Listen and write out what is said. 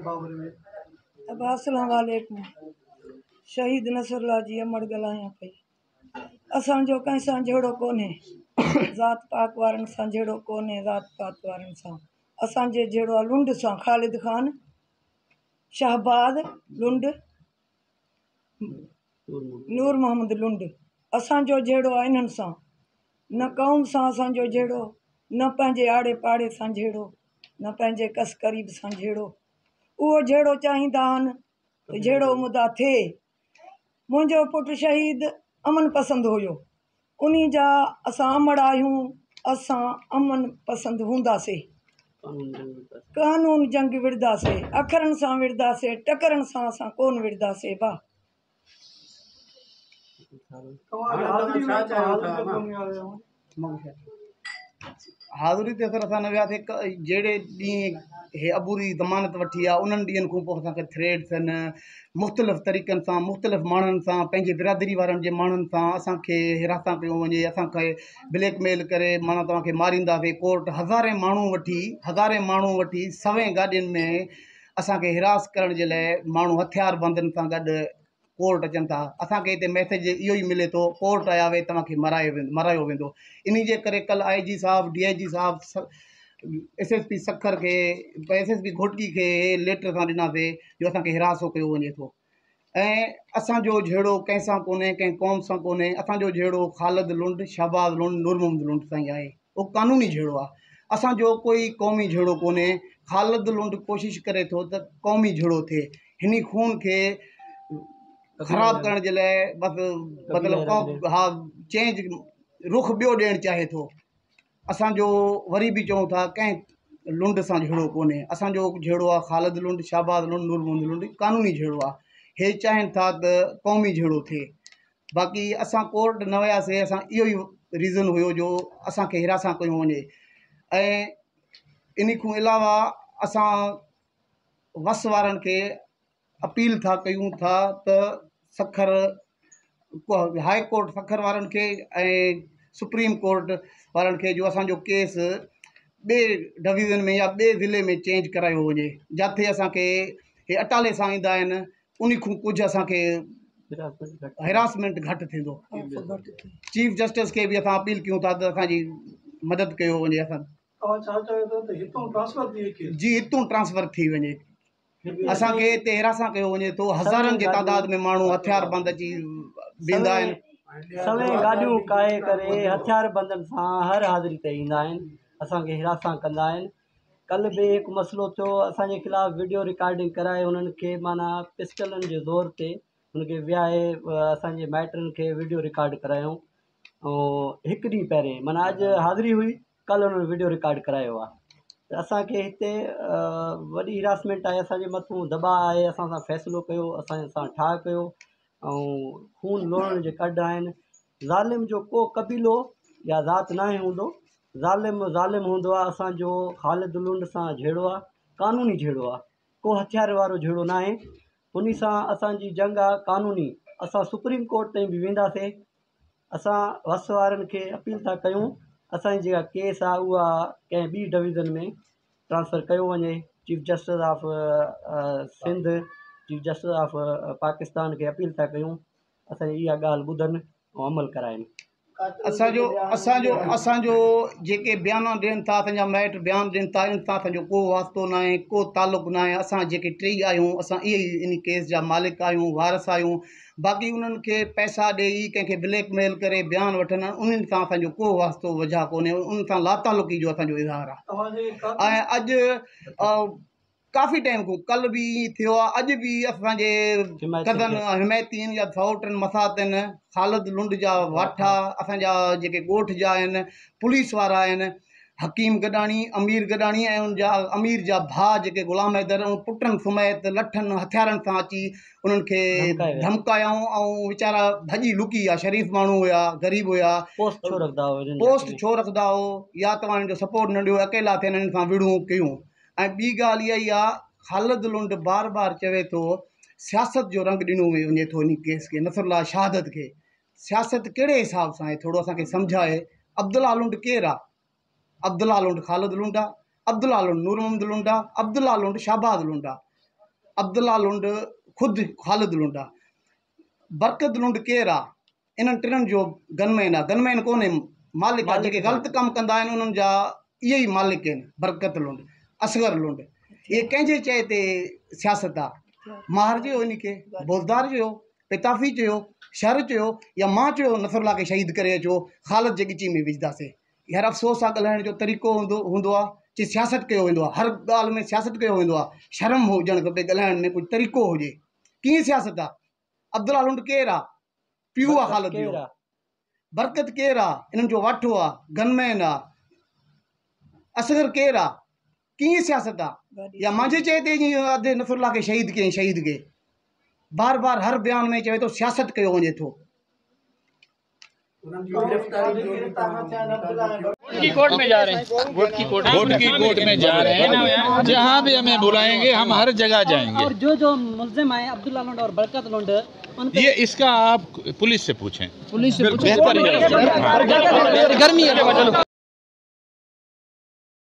ابا اسلام عليڪم شهيد نصرالله جي امڙ ڳالهايان پئي. اسان جو ڪنهن سان جهيڙو ڪونهي، ذات پاڪ وارن سان جهيڙو ڪونهي، ذات پات وارن سان اسان جي جهيڙو آ لنڊ سان، خالد خان شهباز لنڊ نور محمد لنڊ اسان جو جهيڙو آ انهن سان، نه قوم سان اسان جو جهيڙو، نه پنهنجي آڙي پاڙي سان جهيڙو، نه پنهنجي ڪس قريب سان جهيڙو، اهو جهيڙو چاهيندا آهن ته جهيڙو مدا ٿئي. منهنجو پٽ شهيد امن پسند هيو، انهي جا اسان امڙ آهيون، اسان امن پسند هونداسي، قانون جنگ وڙهنداسي، اکرن سان وڙهنداسي، ٽڪرن سان اسان ڪون وڙهنداسي با. حاضري تي سر اسان نه وياسي جهڙي ڏينهن هي عبوري ضمانت وٺي آ انهن ڏينهن کان پوء اسانکي ٿريٽس آهن مختلف طريقن سان مختلف ماڻهن سان پنهنجي برادري وارن جي ماڻهن سان اسانکي هراسان ڪيو وڃي اسانکي بليڪ ميل ڪري معنيٰ توهانکي مارينداسي ڪورٽ هزارين ماڻهو وٺي هزارين ماڻهو وٺي سوين گاڏين ۾ اسانکي هراس ڪرڻ جي لاء ماڻهو هٿيار بندن سان گڏ ڪورٽ اچن ٿا اسان کي هتي ميسيج اهو ئي ملي ٿو ڪورٽ آيا وي توهان کي مرايو ويندو مرايو ويندو انهي جي ڪري ڪل آء جي صاحب ڊي I جي صاحب ايس ايس پي سکر کي ايس ايس پي گهوٽڪي کي ليٽر اسان ڏناسي جو اسان کي هراسو ڪيو وڃي ٿو ۽ اسان جو جهيڙو ڪنهن سان ڪونهي ڪنهن قوم سان ڪونهي اسان جو جهيڙو خالد لنڊ شهباز لنڊ نور محمد لنڊ سان ئي آهي اهو قانوني جهيڙو آهي اسان جو ڪوئي قومي جهيڙو ڪونهي خالد لنڊ ڪوشش ڪري ٿو ته قومي جهيڙو ٿئي هن خون کي خراب ڪرڻ جي لاء بس مطلب ها چينج رخ ٻيو ڏيڻ چاهي ٿو اسانجو وري به چئون ٿا ڪنهن لنڊ سان جهيڙو ڪونهي اسانجو جهيڙو آهي خالد لنڊ شهباز لنڊ نور محمد لنڊ قانوني جهيڙو آهي هي چاهين ٿا ته قومي جهيڙو ٿئي باقي اسان ڪورٽ نه وياسي اسان اهو ئي ريزن هيو جو اسانکي هراسان ڪيو وڃي ۽ ان کان علاوه اسان وس وارن کي اپيل ٿا ڪيون ٿا ته سکر هاء ڪورٽ سکر وارن کي ۽ سپريم ڪورٽ وارن کي جو اسانجو ڪيس ٻئي ڊويزن ۾ يا ٻئي ضلعي ۾ چينج ڪرايو وڃي جتي اسانکي هي اٽالي سان ايندا آهن ان کان ڪجهه اسان کي هراسمينٽ گهٽ ٿيندو. چيف جسٽس کي به اسان اپيل ڪيون ٿا ته اسان جي مدد ڪيو وڃي اسان جي هتون ٽرانسفر ٿي وڃي اسان کي هتي هراسان ڪيو وڃي ٿو هزارن جي تعداد ۾ ماڻهو هٿيار بند اچي ويندا آهن. سوين گاڏيون ڪاهي ڪري هٿيار بندن سان هر حاضري تي ايندا آهن اسان کي هراسان ڪندا آهن. ڪلهه به هڪ مسئلو ٿيو اسان جي خلاف وڊيو رڪارڊنگ ڪرائي انهن کي معنيٰ پسٽلن جي زور تي ان کي ويهائي اسان جي مائٽن کي وڊيو رڪارڊ ڪرايائون ۽ هڪ ڏينهن پهرين معنيٰ اڄ حاضري هئي ڪلهه انهن وڊيو رڪارڊ ڪرايو آهي ته اسان کي هتي وڏي هراسمينٽ آهي اسان جي مٿون دٻاء آهي اسان سان فيصلو ڪيو اسان سان ٺاهه ڪيو ۽ خون لوڙهڻ جي ڪڍ آهن ظالم جو ڪو قبيلو يا ذات ناهي هوندو ظالم ظالم هوندو آ اسان جو خالد لنڊ سان جهيڙو آ قانوني جهيڙو آ ڪو هٿيار وارو جهيڙو ناهي انهي سان اسان جي جنگ آ قانوني اسان سپريم ڪورٽ تائين به وينداسي اسان وس وارن کي اپيل ٿا ڪيون اسان جي جيڪا ڪيس آ اها ڪنهن ٻي ڊويزن ۾ ٽرانسفر ڪيو وڃي chief justice of Sindh chief justice of Pakistan کي اپيل ٿا ڪيون اسان جي اها ڳالهه ٻڌن ۽ عمل ڪرائين. اسان جو اسان جو اسان جو جيڪي بيان ڏين ٿا اسان جا مائٽ بيان ڏين ٿا ان سان اسان جو ڪو واسطو ناهي ڪو تعلق ناهي اسان جيڪي ٽيئي آهيون اسان اهي ئي ان ڪيس جا مالڪ آهيون وارث آهيون باقي انهن کي پئسا ڏيئي ڪنهن کي بليڪ ميل ڪري بيان وٺن انهن سان اسان جو ڪو واسطو وجهه ڪونهي انهن سان لاتعلقي جو اسان جو اظهار آهي ۽ اڄ ڪافي ٽائيم کان ڪل به ائين ٿيو آهي اڄ به اسان جي ڪزن حمايتين يا سئوٽن مساتن خالد لنڊ جا واٺا اسان جا جيڪي ڳوٺ جا آهن پوليس وارا آهن حڪيم گڏاڻي امير گڏاڻي ۽ ان جا امير جا ڀاء جيڪي غلام حيدر ۽ پٽن سميت لٺن هٿيارن سان اچي انهن کي ڌمڪايائون ۽ ويچارا ڀڄي لڪي ويا شريف ماڻهو هيا غريب هيا پوسٽ ڇو رکندا هو پوسٽ ڇو رکندا هو يا توهان انهن جو سپورٽ نه ڏيو اڪيلا ٿين انهن سان وڙهون ڪيون ۽ ٻي ڳالهه اها ئي آ خالد لنڊ بار بار چوي ٿو سياست جو رنگ ڏنو وڃي ٿو انهي ڪيس کي نصر الله شهادت کي سياست ڪهڙي حساب سان آهي ٿورو اسان کي سمجهائي عبدالله لنڊ ڪير آ عبدالله لنڊ خالد لنڊ آ عبدالله لنڊ نور محمد لنڊ آ عبدالله لنڊ شهباز لنڊ آ. عبدالله لنڊ خود خالد لنڊ آ، برڪت لنڊ ڪير آ؟ انهن ٽنهن جو گنمين آ، گنمين ڪونهي مالڪ آ، جيڪي غلط ڪم ڪندا آهن انهن جا اهي ئي مالڪ آهن۔ برڪت لنڊ، اصغر لنڊ، اهي ڪنهن جي چئي تي سياست آ؟ ماهر چيو ان کي، بوزدار چيو، پتافي چيو، شر چيو يا مان چيو نصرالله کي شهيد ڪري اچو خالد جي ڳچي ۾ وجهنداسين؟ يار افسوس آ، ڳالهائڻ جو طريقو هوندو آ، چي سياست ڪيو ويندو آ، هر ڳالهه ۾ سياست ڪيو ويندو آ۔ شرم هجڻ کپي، ڳالهائڻ ۾ ڪجهه طريقو هجي۔ ڪيئن سياست آ؟ عبدالله لنڊ ڪير آ؟ پيءُ آ خالد جو۔ برڪت ڪير آ؟ انهن جو واٺو آ، گنمين آ۔ اصغر ڪير آ؟ ڪيئن سياست آ؟ يا منهنجي چئي تي اڌ نصرالله کي شهيد ڪيائين، شهيد ڪئي، بار بار هر بيان ۾ چوي ٿو سياست ڪيو وڃي ٿو۔ कोर्ट में जा रहे हैं, घोटकी कोर्ट में जा रहे हैं, जहाँ भी हमें बुलाएंगे हम हर जगह जाएंगे। और जो जो मुलजिम आए अब्दुल्ला लुंड और बरकत लुंड, उन पे ये इसका आप पुलिस से पूछें, पुलिस से बेहतर। गर्मी है।